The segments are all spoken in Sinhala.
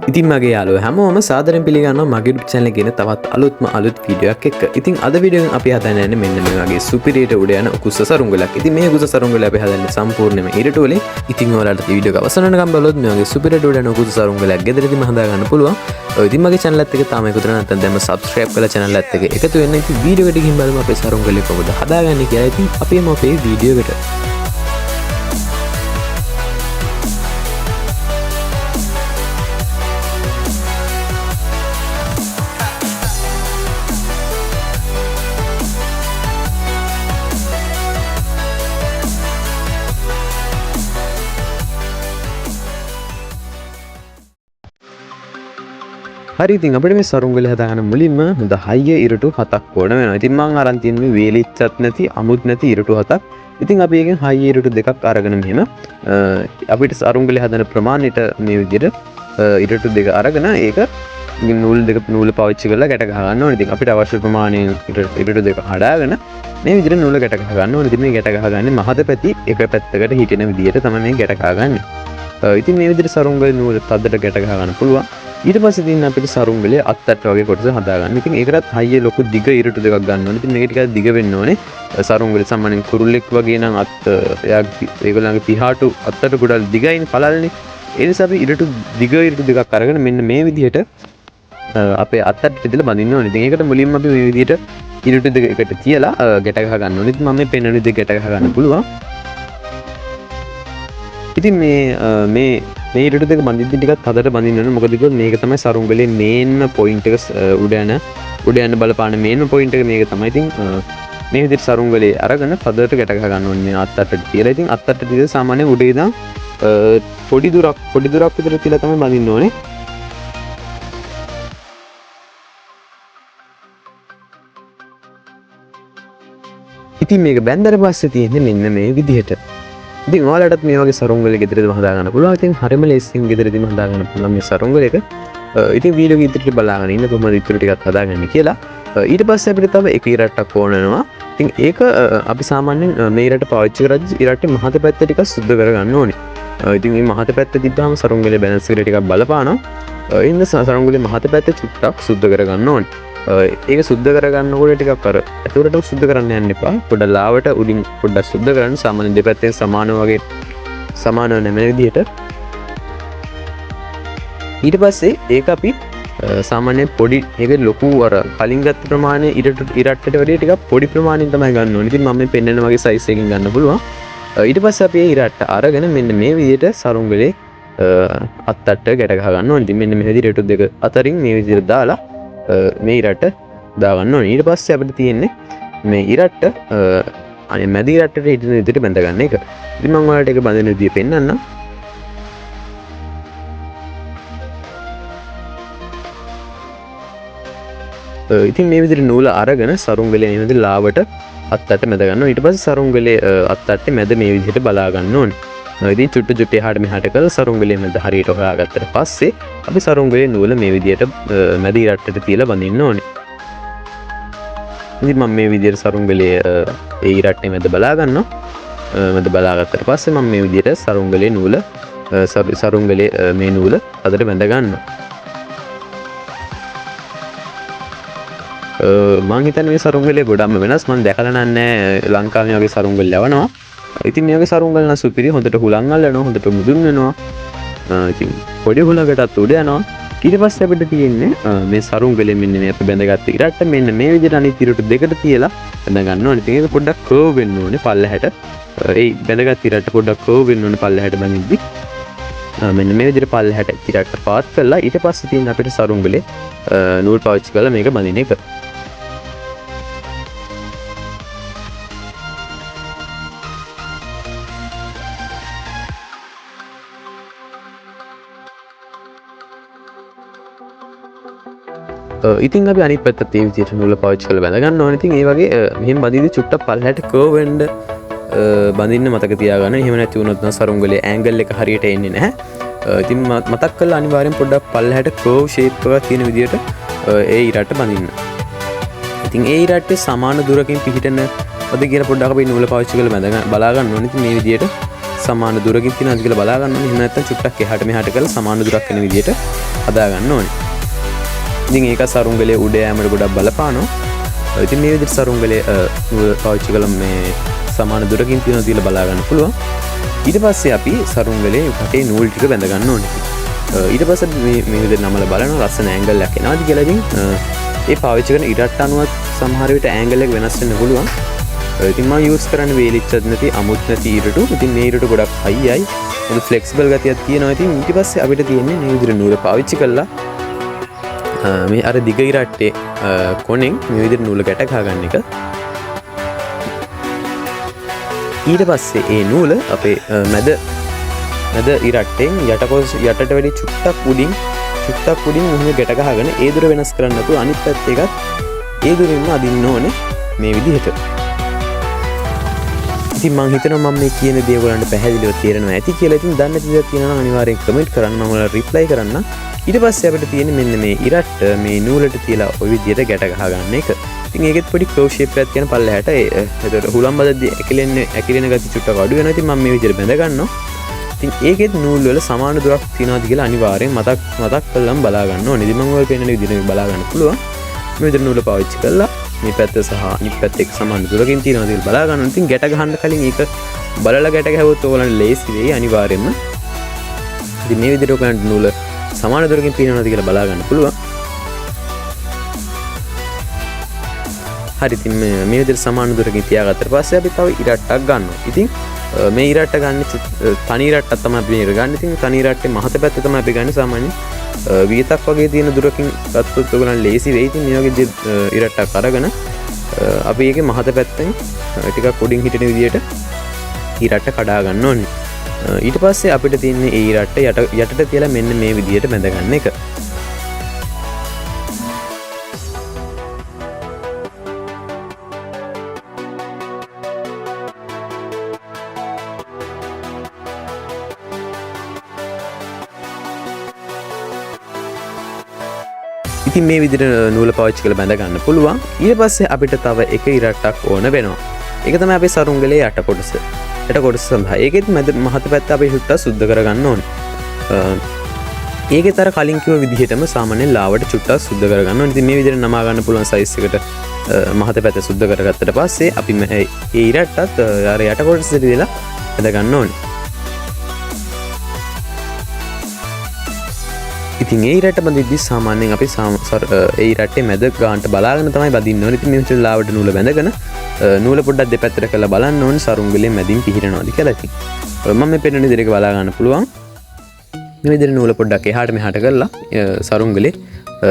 ඉතින් මගේ යාළුවෝ හැමෝම සාදරයෙන් පිළිගන්නවා මගේ YouTube channel එකේ තවත් අලුත්ම අලුත් වීඩියෝ එකක් එක්ක. ඉතින් අද වීඩියෝ එකෙන් අපි හදන්න යන්නේ මෙන්න මේ වගේ සුපිරියට උඩ යන උකුස්ස සරුංගලක්. ඉතින් මේ උකුස්ස සරුංගල අපි හදන්නේ සම්පූර්ණයෙන්ම ඉරටු වලින්. ඉතින් ඔයාලට මේ වීඩියෝ එක අවසන් වෙනකම් බලුවොත් මේ වගේ සුපිරියට උඩ යන උකුස්ස සරුංගලක් ගෙදරදීම හදා ගන්න පුළුවන්. ඔය ඉතින් මගේ channel එකත් එක්ක තාම එකතු වෙලා නැත්නම් දැන්ම subscribe කරලා channel එකත් එක්ක එකතු වෙන්න. ඉතින් වීඩියෝ එකට ගිහින් බලමු අපේ සරුංගලේ කොහොමද හදාගන්නේ කියලා. ඉතින් අපි යමු අපේ වීඩියෝ එකට. හරි, ඉතින් අපිට මේ සරුංගලේ හදාගන්න මුලින්ම හොඳ හයිය ඉරටු හතක් ඕන වෙනවා. ඉතින් මං අරන් තියෙන මේ වේලිච්චත් නැති අමුත් නැති ඉරටු හතක්. ඉතින් අපි එකෙන් හයිය ඉරටු දෙකක් අරගෙන මෙහෙම අපිට සරුංගලේ හදන ප්‍රමාණයට මේ විදිහට ඉරටු දෙක අරගෙන ඒක නූල් දෙක නූල පාවිච්චි කරලා ගැට ගහ ගන්න ඕනේ. ඉතින් අපිට අවශ්‍ය ප්‍රමාණය ඉරටු දෙක හදාගෙන මේ විදිහට නූල ගැට ගහ ගන්න ඕනේ. ඉතින් මේ ගැට ගහගන්නේ මහත පැති එක පැත්තකට හිටින විදිහට තමයි මේ ගැට ගහගන්නේ. ඉතින් මේ විදිහට සරුංගලේ නූල තදට ගැට ගහ ගන්න පුළුවන්. ඊට පස්සේ ඉතින් අපිට සරුංගලේ අත්තට වගේ කොටස හදාගන්න. ඉතින් ඒකටත් හයිය ලොකු දිග ඉරටු දෙකක් ගන්න ඕනේ. ඉතින් මේක ටිකක් දිග වෙන්න ඕනේ. සරුංගලේ සාමාන්‍යයෙන් කුරුල්ලෙක් වගේ නම් අත් එයා ඒගොල්ලන්ගේ පිහාටු අත්තට ගොඩක් දිගයිනේ පළල්නේ. ඒ නිසා අපි ඉරටු දිග ඉරටු දෙකක් අරගෙන මෙන්න මේ විදිහට අපේ අත්තට තියලා බඳින්න ඕනේ. ඉතින් ඒකට මුලින්ම අපි මේ විදිහට ඉරටු දෙක එකට තියලා ගැට ගහ ගන්න ඕනේ. ඉතින් මම මේ පෙන්වන විදිහට ගැට ගහ ගන්න පුළුවන්. ඉතින් මේ මේ මේ ඉරටු දෙක බඳිද්දි ටිකක් තදට බඳින්න ඕනේ. මොකද කිව්වොත් මේක තමයි සරුංගලේ මේන්ම පොයින්ට් එක, උඩ යන බලපාන මේන්ම පොයින්ට් එක මේක තමයි. ඉතින් මේ විදිහට සරුංගලේ අරගෙන තදට ගැට ගහ ගන්න ඕනේ මේ අත්තටට තියලා. ඉතින් අත්තටට තියලා සාමාන්‍යයෙන් උඩ ඉඳන් පොඩි දුරක් විතර තියලා තමයි බඳින්න ඕනේ. ඉතින් මේක බැන්දට පස්සේ තියෙන්නේ මෙන්න මේ විදිහට. ඉතින් ඔයාලටත් මේ වගේ සරුංගල ගෙදරදීම හදා ගන්න පුළුවන්. ඉතින් හරිම ලේසියෙන් ගෙදරදීම හදා ගන්න පුළුවන් මේ සරුංගල එක. ඉතින් වීඩියෝ එක ඉදිරියට බලාගෙන ඉන්න කොහොමද ඉතුරු ටිකත් හදාගන්නේ කියලා. ඊට පස්සේ අපිට තව එක ඉරට්ටක් ඕන වෙනවා. ඉතින් ඒක අපි සාමාන්‍යයෙන් මේ ඉරට්ට පාවිච්චි කරද්දි ඉරට්ටේ මහත පැත්ත ටිකක් සුද්ධ කරගන්න ඕනේ. ඉතින් මේ මහත පැත්ත තිබ්බහම සරුංගලේ බැලන්ස් එකට ටිකක් බලපානවා. ඒ හින්දා සරුංගලේ මහත පැත්ත චුට්ටක් සුද්ධ කරගන්න ඕනේ. ඒක සුද්ධ කරගන්නකොට ටිකක් අර ඇතුළටම සුද්ධ කරන්න යන්න එපා. පොඩ්ඩක් ලාවට උඩින් පොඩ්ඩක් සුද්ධ කරන්න. සාමාන්‍ය දෙපැත්තෙන් සමානව වගේ සමානව නැමෙන විදිහට. ඊට පස්සේ ඒක අපි සාමාන්‍යයෙන් පොඩි ඒක ලොකු අර කලින් ගත්ත ප්‍රමාණය ඉරට්ටට වැඩිය ටිකක් පොඩි ප්‍රමාණයෙන් තමයි ගන්න ඕනේ. ඉතින් මම මේ පෙන්නන වගේ සයිස් එකකින් ගන්න පුළුවන්. ඊට පස්සේ අපි ඒ ඉරට්ට අරගෙන මෙන්න මේ විදිහට සරුංගලේ අත්තට්ට ගැට ගහ ගන්න ඕනේ. ඉතින් මෙන්න මේ විදිහට ඉරටු දෙක අතරින් මේ විදිහට දාලා මේ ඉරට්ට දාගන්න ඕනේ. ඊට පස්සේ අපිට තියෙන්නේ මේ ඉරට්ට අනේ මැදි ඉරට්ටට හිටින විදිහට බැඳ ගන්න එක. ඉතින් මම ඔයාලට ඒක බඳින විදිය පෙන්නන්නම්. ඉතින් මේ විදිහට නූල අරගෙන සරුංගලේ මේ විදිහට ලාවට අත්තට මැද ගන්න ඕනේ. ඊට පස්සේ සරුංගලේ අත්තට්ටේ මැද මේ විදිහට බලා ගන්න ඕනේ. ඉතින් චුට්ටු චුට්ටු එහාට මෙහාට කරලා සරුංගලේ මැද හරියට හොයාගත්තට පස්සේ අපි සරුංගලේ නූල මේ විදිහට මැද ඉරට්ටට තියලා බඳින්න ඕනේ. ඉතින් මම මේ විදිහට සරුංගලේ ඒ ඉරට්ටේ මැද බලා ගන්නවා. මැද බලාගත්තට පස්සේ මම මේ විදිහට සරුංගලේ නූල සරුංගලේ මේ නූල අතට බැඳ ගන්නවා. මං හිතන්නේ මේ සරුංගලේ ගොඩක්ම වෙනස්. මං දැකලා නෑ ලංකාවේ වගේ සරුංගල් යවනවා. ඉතින් මේ වගේ සරුංගල් නම් සුපිරි, හොඳට හුලං අල්ලනවා, හොඳට මුදුන් වෙනවා. ඉතින් පොඩි හුලඟටත් උඩ යනවා. ඊට පස්සේ අපිට තියෙන්නේ මේ සරුංගලේ මෙන්න මේ අපි බැඳගත්ත ඉරට්ට මෙන්න මේ විදිහට අනිත් ඉරටු දෙකට තියලා බැඳ ගන්න ඕනේ. ඉතින් ඒක පොඩ්ඩක් කර්ව් වෙන්න ඕනේ පල්ලෙහාට. ඒ බැඳගත් ඉරට්ට පොඩ්ඩක් කර්ව් වෙන්න ඕනේ පල්ලෙහාට බඳිද්දි. මෙන්න මේ විදිහට පල්ලෙහාට ඉරට්ට පාත් කරලා ඊට පස්සේ තියෙන අපිට සරුංගලේ නූල් පාවිච්චි කරලා මේක බඳින එක. ඉතින් අපි අනිත් පැත්තත් ඒ විදිහට නූල පාවිච්චි කරලා බැඳ ගන්න ඕනේ. ඉතින් ඒ වගේ මෙහෙම බඳිද්දි චුට්ටක් පල්ලෙහාට කර්ව් වෙන්න බඳින්න මතක තියාගන්න. එහෙම නැති වුණොත් නම් සරුංගලේ ඇන්ගල් එක හරියට එන්නේ නැහැ. ඉතින් මතක් කරලා අනිවාර්යෙන් පොඩ්ඩක් පල්ලෙහාට කර්ව් ෂේප් එකක් තියෙන විදිහට ඒ ඉරට්ට බඳින්න. ඉතින් ඒ ඉරට්ටේ සමාන දුරකින් පිහිටන අද කියලා පොඩ්ඩක් අපි නූල පාවිච්චි කරලා බලා ගන්න ඕනේ. ඉතින් මේ විදිහට සමාන දුරකින් තියෙනවද කියලා බලා ගන්න ඕනේ. එහෙම නැත්නම් චුට්ටක් එහාට මෙහාට කරලා සමාන දුරක් වෙන විදිහට හදා ගන්න ඕනේ. ඉතින් ඒක සරුංගලේ උඩ යෑමට ගොඩක් බලපානවා. ඉතින් මේ විදිහට සරුංගලේ නූල පාවිච්චි කළා මේ සමාන දුරකින් තියෙනවා කියලා බලා ගන්න පුළුවන්. ඊට පස්සේ අපි සරුංගලේ කටේ නූල් ටික බැඳ ගන්න ඕනේ. ඊට පස්සේ මේ විදිහට නමලා බලනවා ලස්සන ඇන්ගල් එකක් එනවාද කියලා. ඉතින් ඒ පාවිච්චි කරන ඉරට්ට අනුවත් සමහර විට ඇන්ගල් එක වෙනස් වෙන්න පුළුවන්. ඉතින් මම යූස් කරන්නේ වේලිච්චත් නැති අමුත් නැති ඉරටු. ඉතින් මේ ඉරටු ගොඩක් හයියයි. මොකද ෆ්ලෙක්සිබල් ගතියක් තියෙනවා. ඉතින් ඊට පස්සේ අපිට තියෙන්නේ මේ විදිහට නූල පාවිච්චි කරලා මේ අර දිග ඉරට්ටේ කොනෙන් මේ විදිහට නූල ගැට ගහ ගන්න එක. ඊට පස්සේ ඒ නූල අපේ මැද ඉරට්ටෙන් යටට වැඩි චුට්ටක් උඩින් මෙහෙම ගැට ගහගෙන ඒ දුර වෙනස් කරන්න නැතුව අනිත් පැත්ත එකත් ඒ දුරින්ම අදින්න ඕනේ මේ විදිහට. ඉතින් මං හිතනවා මම මේ කියන දේ ඔයගොල්ලන්ට පැහැදිලිව තේරෙනවා ඇති කියලා. ඉතින් දන්නේ නැති දේවල් තියෙනවා නම් අනිවාර්යෙන් කමෙන්ට් කරන්න, මම ඔයාලට රිප්ලයි කරන්නම්. ඊට පස්සේ අපිට තියෙන්නේ මෙන්න මේ ඉරට්ට මේ නූලට තියලා ওই විදිහට ගැට ගහ ගන්න එක. ඉතින් ඒකෙත් පොඩි කර්ව් ෂේප් එකක් තියෙන පල්ලෙහාට. එතකොට හුලම් බදද්දී ඇකිලෙන ගති චුට්ටක් අඩු වෙනවා. ඉතින් මම මේ විදිහට බැඳ ගන්නවා. ඉතින් ඒකෙත් නූල් වල සමාන දුරක් තියනවාද කියලා අනිවාර්යෙන් මතක් කරලම බලා ගන්න ඕනේ. ඉතින් මම ඔයාලට පෙන්නන විදිහට මේ බලා ගන්න පුළුවන්. මේ විදිහට නූල පාවිච්චි කරලා මේ පැත්ත සහ අනිත් පැත්ත එක්ක සමාන දුරකින් තියනවාද කියලා බලා ගන්න ඕනේ. ඉතින් ගැට ගහන්න කලින් ඒක බලලා ගැට ගැහුවොත් ඔයගොල්ලන්ට ලේසි වෙයි අනිවාර්යෙන්ම. ඉතින් මේ විදිහට ඔයගොල්ලන්ට නූල සමාන දුරකින් පීනනවාද කියලා බලා ගන්න පුළුවන්. හරි, ඉතින් මේ විදිහට සමාන දුරකින් තියාගත්තට පස්සේ අපි තව ඉරට්ටක් ගන්නවා. ඉතින් මේ ඉරට්ට ගන්න තනි ඉරට්ටක් තමයි අපි මේක ගන්න. ඉතින් තනි ඉරට්ටේ මහත පැත්ත තමයි අපි ගන්න. සාමාන්‍යයෙන් වියතක් වගේ තියෙන දුරකින් ගත්තොත් ඔයගොල්ලන් ලේසි වෙයි. ඉතින් මේ වගේ ඉරට්ටක් අරගෙන අපි ඒකේ මහත පැත්තෙන් ටිකක් උඩින් හිටින විදියට ඉරට්ට කඩා ගන්න ඕනේ. ඊට පස්සේ අපිට තියෙන්නේ ඒ ඉරට්ට යටට තියලා මෙන්න මේ විදියට බැඳ ගන්න එක. ඉතින් මේ විදිහට නූල පාවිච්චි කරලා බැඳ ගන්න පුළුවන්. ඊට පස්සේ අපිට තව එක ඉරට්ටක් ඕන වෙනවා. ඒක තමයි අපේ සරුංගලේ යට කොටස. යට කොටස සඳහා ඒකෙත් මැද මහත පැත්ත අපි චුට්ටක් සුද්ධ කරගන්න ඕනේ. ඒකෙත් අර කලින් කිව්ව විදිහටම සාමාන්‍යයෙන් ලාවට චුට්ටක් සුද්ධ කරගන්න ඕනේ. ඉතින් මේ විදිහට නමා ගන්න පුළුවන් සයිස් එකට මහත පැත්ත සුද්ධ කරගත්තට පස්සේ අපි ඒ ඉරට්ටත් අර යට කොටසට දීලා බැඳ ගන්න ඕනේ. ඉතින් ඒ ඉරට්ට බඳිද්දි සාමාන්‍යයෙන් අපි ඒ ඉරට්ටේ මැද ගානට බලාගෙන තමයි බඳින්න ඕනේ. ඉතින් මේ විදිහට ලාවට නූල බැඳගෙන නූල පොඩ්ඩක් දෙපැත්තට කරලා බලන්න ඕනේ සරුංගලේ මැදින් පිහිරනවාද කියලා. ඉතින් මම මේ පෙන්වන විදිහට ඒක බලා ගන්න පුළුවන්. මේ විදිහට නූල පොඩ්ඩක් එහාට මෙහාට කරලා සරුංගලේ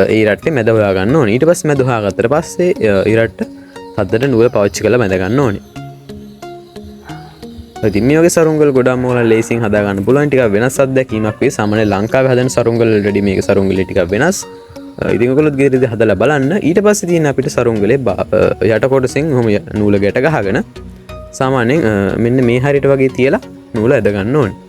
ඒ ඉරට්ටේ මැද හොයා ගන්න ඕනේ. ඊට පස්සේ මැද හොයාගත්තට පස්සේ ඉරට්ට හදට නූල පාවිච්චි කරලා බැඳ ගන්න ඕනේ. ඉතින් මේ වගේ සරුංගල් ගොඩාක්ම ඔයාලා ලේසියෙන් හදා ගන්න පුළුවන්. ටිකක් වෙනස් අත්දැකීමක් වෙයි. සාමාන්‍ය ලංකාවේ හදන සරුංගල් වලට වැඩිය මේක සරුංගලේ ටිකක් වෙනස්. ඉතින් ඔයගොල්ලොත් ගෙදරදී හදලා බලන්න. ඊට පස්සේ තියෙන අපිට සරුංගලේ යට කොටසෙන් ඔහොම නූල ගැට ගහගෙන සාමාන්‍යයෙන් මෙන්න මේ හරියට වගේ තියලා නූල ඇද ගන්න ඕනේ.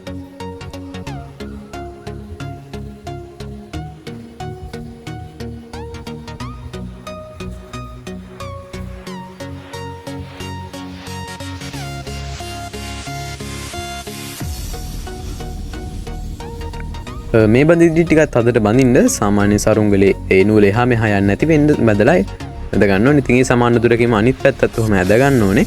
මේ බඳිද්දි ටිකක් තදට බඳින්න සාමාන්‍ය සරුංගලේ ඒ නූල එහා මෙහා යන්නේ නැති වෙන්න බැඳලා ඇද ගන්න ඕනේ. ඉතින් ඒ සමාන දුරකම අනිත් පැත්තත් ඔහොම ඇද ගන්න ඕනේ.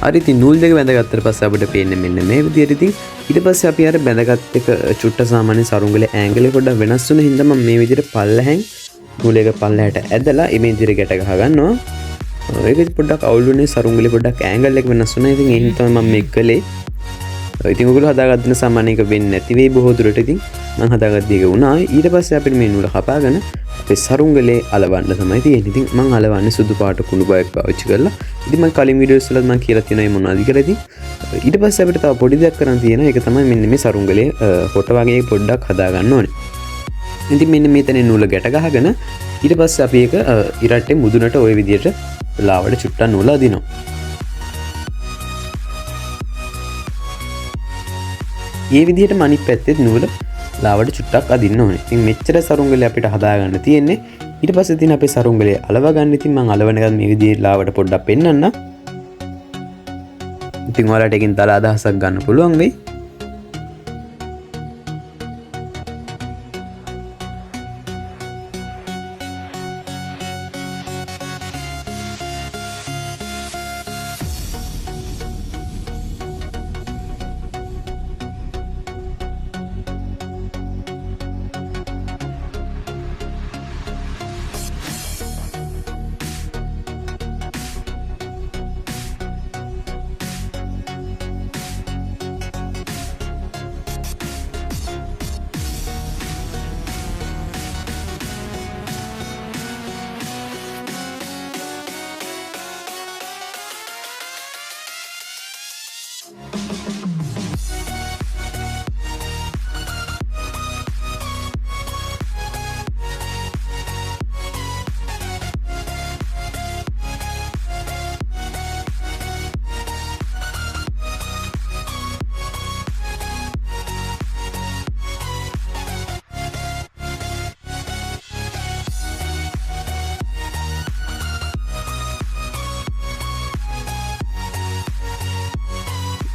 හරි, ඉතින් නූල් දෙක බැඳගත්තට පස්සේ අපිට පේන්නේ මෙන්න මේ විදියට. ඉතින් ඊට පස්සේ අපි අර බැඳගත් එක චුට්ට සාමාන්‍ය සරුංගලේ ඇන්ගල් එක පොඩ්ඩක් වෙනස් වුණ හින්දා මම මේ විදියට පල්ලෙහෙන් නූල එක පල්ලෙහාට ඇදලා එමේ විදියට ගැට ගහ ගන්නවා. ඒක පොඩ්ඩක් අවුල් වුණේ සරුංගලේ පොඩ්ඩක් ඇන්ගල් එක වෙනස් වුණා. ඉතින් ඒ හින්දා තමයි මම මේක කළේ. ඉතින් ඔයගොල්ලෝ හදාගන්න සාමාන්‍ය එක වෙන්නේ නැති වෙයි බොහෝ දුරට. ඉතින් මං හදාගත්ත එක වුණා. ඊට පස්සේ අපිට මේ නූල කපාගෙන අපේ සරුංගලේ අලවන්න තමයි තියෙන්නේ. ඉතින් මං අලවන්නේ සුදු පාට කුණු බයක් පාවිච්චි කරලා. ඉතින් මං කලින් වීඩියෝස් වලත් මං කියලා තියෙනවා මේ මොනවද කියලා. ඉතින් ඊට පස්සේ අපිට තව පොඩි දෙයක් කරන්න තියෙනවා. ඒක තමයි මෙන්න මේ සරුංගලේ හොට වගේ පොඩ්ඩක් හදාගන්න ඕනේ. ඉතින් මෙන්න මේ තැනින් නූල ගැට ගහගෙන ඊට පස්සේ අපි ඒක ඉරට්ටේ මුදුනට ওই විදියට ලාවට චුට්ටක් නූල අදිනවා. මේ විදිහටම අනිත් පැත්තෙත් නූල ලාවට චුට්ටක් අදින්න ඕනේ. ඉතින් මෙච්චර සරුංගලේ අපිට හදාගන්න තියෙන්නේ. ඊට පස්සේ තියෙන අපේ සරුංගලේ අලව ගන්න. ඉතින් මං අලවන එකත් මේ විදිහට ලාවට පොඩ්ඩක් පෙන්නන්න. ඉතින් ඔයාලට එකෙන් තල අදහසක් ගන්න පුළුවන් වෙයි.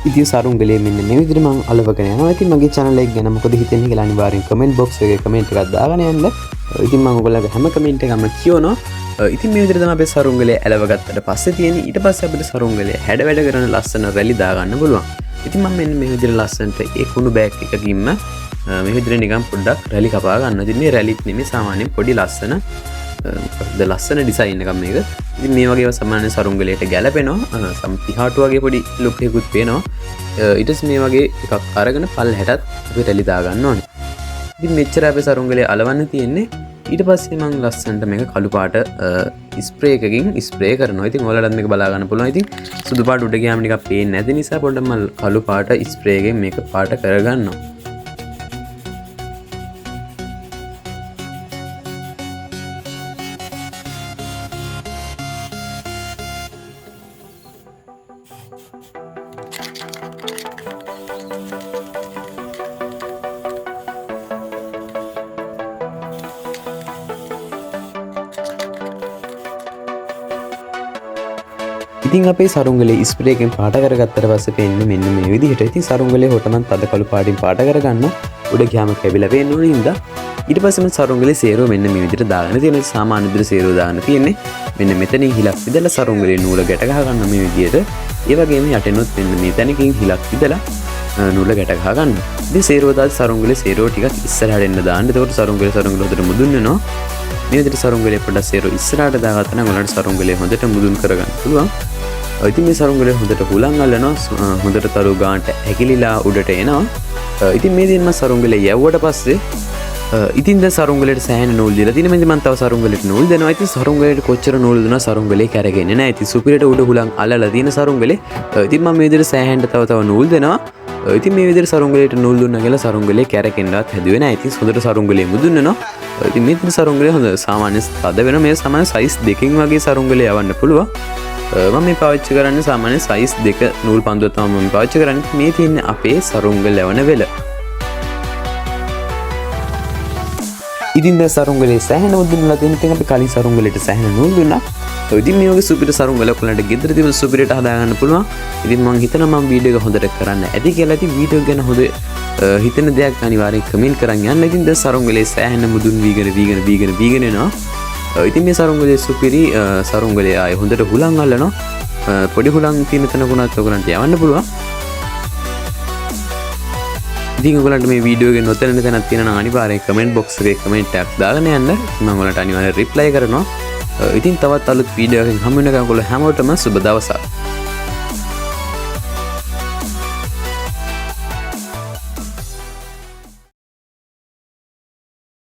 ඉතින් සරුංගලේ මෙන්න මේ විදිහට මං අලවගෙන යනවා. ඉතින් මගේ channel එක ගැන මොකද හිතෙන්නේ කියලා අනිවාර්යෙන් comment box එකේ comment එකක් දාගෙන යන්න. ඉතින් මං ඔයගොල්ලන්ගේ හැම comment එකක්ම කියවනවා. ඉතින් මේ විදිහට තමයි අපේ සරුංගලේ ඇලව ගත්තට පස්සේ තියෙන්නේ. ඊට පස්සේ අපිට සරුංගලේ හැඩ වැඩ කරන ලස්සන රැලි දාගන්න පුළුවන්. ඉතින් මං මෙන්න මේ විදිහට ලස්සනට ඒ කුණු බෑග් එකකින්ම මේ විදිහට නිකන් පොඩ්ඩක් රැලි කපා ගන්නවා. ඉතින් මේ රැලිත් නෙමෙයි සාමාන්‍යයෙන් පොඩි ලස්සන මොකක්ද ලස්සන ඩිසයින් එකක් මේක. ඉතින් මේ වගේ ඒවා සාමාන්‍ය සරුංගලයට ගැලපෙනවා. සම්පිහාටු වගේ පොඩි ලුක් එකකුත් පේනවා. ඊට පස්සේ මේ වගේ එකක් අරගෙන පල් හැටත් අපි රැලි දා ගන්න ඕනේ. ඉතින් මෙච්චර අපේ සරුංගලේ අලවන්න තියෙන්නේ. ඊට පස්සේ මං ලස්සනට මේක කළු පාට ස්ප්‍රේ එකකින් ස්ප්‍රේ කරනවා. ඉතින් ඔයාලටත් මේක බලා ගන්න පුළුවන්. ඉතින් සුදු පාට උඩ ගියාම නිකන් පේන්නේ නැති නිසා පොඩ්ඩක් මං කළු පාට ස්ප්‍රේ එකෙන් මේක පාට කරගන්නවා. ඉතින් අපේ සරුංගලේ ස්ප්‍රේ එකෙන් පාට කරගත්තට පස්සේ පේන්නේ මෙන්න මේ විදිහට. ඉතින් සරුංගලේ හොට මං තද කළු පාටින් පාට කරගන්න. උඩ ගියාම කැවිලා පේන්න ඕන හින්දා. ඊට පස්සේ මං සරුංගලේ සේරුව මෙන්න මේ විදිහට දාගෙන තියෙනවා. සාමාන්‍ය විදිහට සේරුව දාගෙන තියෙන්නේ. මෙන්න මෙතනින් හිලක් විදලා සරුංගලේ නූල ගැට ගහ ගන්න මේ විදිහට. ඒ වගේම යටිනුත් මෙන්න මේ තැනකින් හිලක් විදලා නූල ගැට ගහ ගන්න. ඉතින් සේරුව දාලා සරුංගලේ සේරුව ටිකක් ඉස්සරහට එන්න දාන්න. එතකොට සරුංගලේ හොඳට මුදුන් වෙනවා. මේ විදිහට සරුංගලේ පොඩ්ඩක් සේරුව ඉස්සරහට දාගත්තා නම් ඔයාලට සරුංගලේ හොඳට මුදුන් කරගන්න පුළුවන්. ඉතින් මේ සරුංගලේ හොඳට හුලං අල්ලනවා. හොඳට තරු ගානට ඇකිලිලා උඩට එනවා. ඉතින් මේ දින මම සරුංගලේ යවුවට පස්සේ ඉතින් දැන් සරුංගලේට සෑහෙන නූල් දීලා තියෙනවා. ඉතින් මම තව සරුංගලේට නූල් දෙනවා. ඉතින් සරුංගලේට කොච්චර නූල් දුන්නා සරුංගලේ කැරගෙන්නේ නැහැ. ඉතින් සුපිරට උඩ හුලං අල්ලලා තියෙන සරුංගලේ. ඉතින් මම මේ විදිහට සෑහෙන්න තව තව නූල් දෙනවා. ඉතින් මේ විදිහට සරුංගලේට නූල් දුන්නා කියලා සරුංගලේ කැරකෙන්නවත් හැදුවේ නැහැ. ඉතින් හොඳට සරුංගලේ මුදුන් වෙනවා. ඉතින් මේ තියෙන සරුංගලේ හොඳ සාමාන්‍ය තද වෙනවා. මේ සාමාන්‍ය සයිස් දෙකකින් වගේ සරුංගලේ යවන්න පුළුවන්. මම මේ පාවිච්චි කරන්නේ සාමාන්‍ය සයිස් දෙක නූල් පන්දුවක් තමයි මම පාවිච්චි කරන්නේ. මේ තියෙන්නේ අපේ සරුංගල යවන වෙල. ඉතින් දැන් සරුංගලේ සෑහෙන මුදුන් වෙලා තියෙන. ඉතින් අපි කලින් සරුංගලේට සෑහෙන නූල් දුන්නා. ඉතින් මේ වගේ සුපිරි සරුංගල ඔයාලට ගෙදර තිබෙන සුපිරියට හදාගන්න පුළුවන්. ඉතින් මං හිතනවා මං වීඩියෝ එක හොඳට කරන්න ඇති කියලා. ඉතින් වීඩියෝ ගැන හොඳ හිතෙන දෙයක් අනිවාර්යෙන් කමෙන්ට් කරන් යන්න. ඉතින් දැන් සරුංගලේ සෑහෙන මුදුන් වීගෙන වීගෙන වීගෙන වීගෙන එනවා. ඉතින් මේ සරුංගලේ සුපිරි සරුංගලේ ආයේ හොඳට හුලං අල්ලනවා. පොඩි හුලං තියෙන තැනකුණත් ඔයගලන්ට යවන්න පුළුවන්. ඉතින් ඔයගලන්ට මේ වීඩියෝ එකේ නොතැනෙන තැනක් තියෙනවා නම් අනිවාර්යෙන් කමෙන්ට් බොක්ස් එකේ කමෙන්ට් එකක් දාගෙන යන්න. මම ඔයාලට අනිවාර්යෙන් රිප්ලයි කරනවා. ඉතින් තවත් අලුත් වීඩියෝ එකකින් හමු වෙනකන් ඔයගොල්ලෝ හැමෝටම සුබ දවසක්.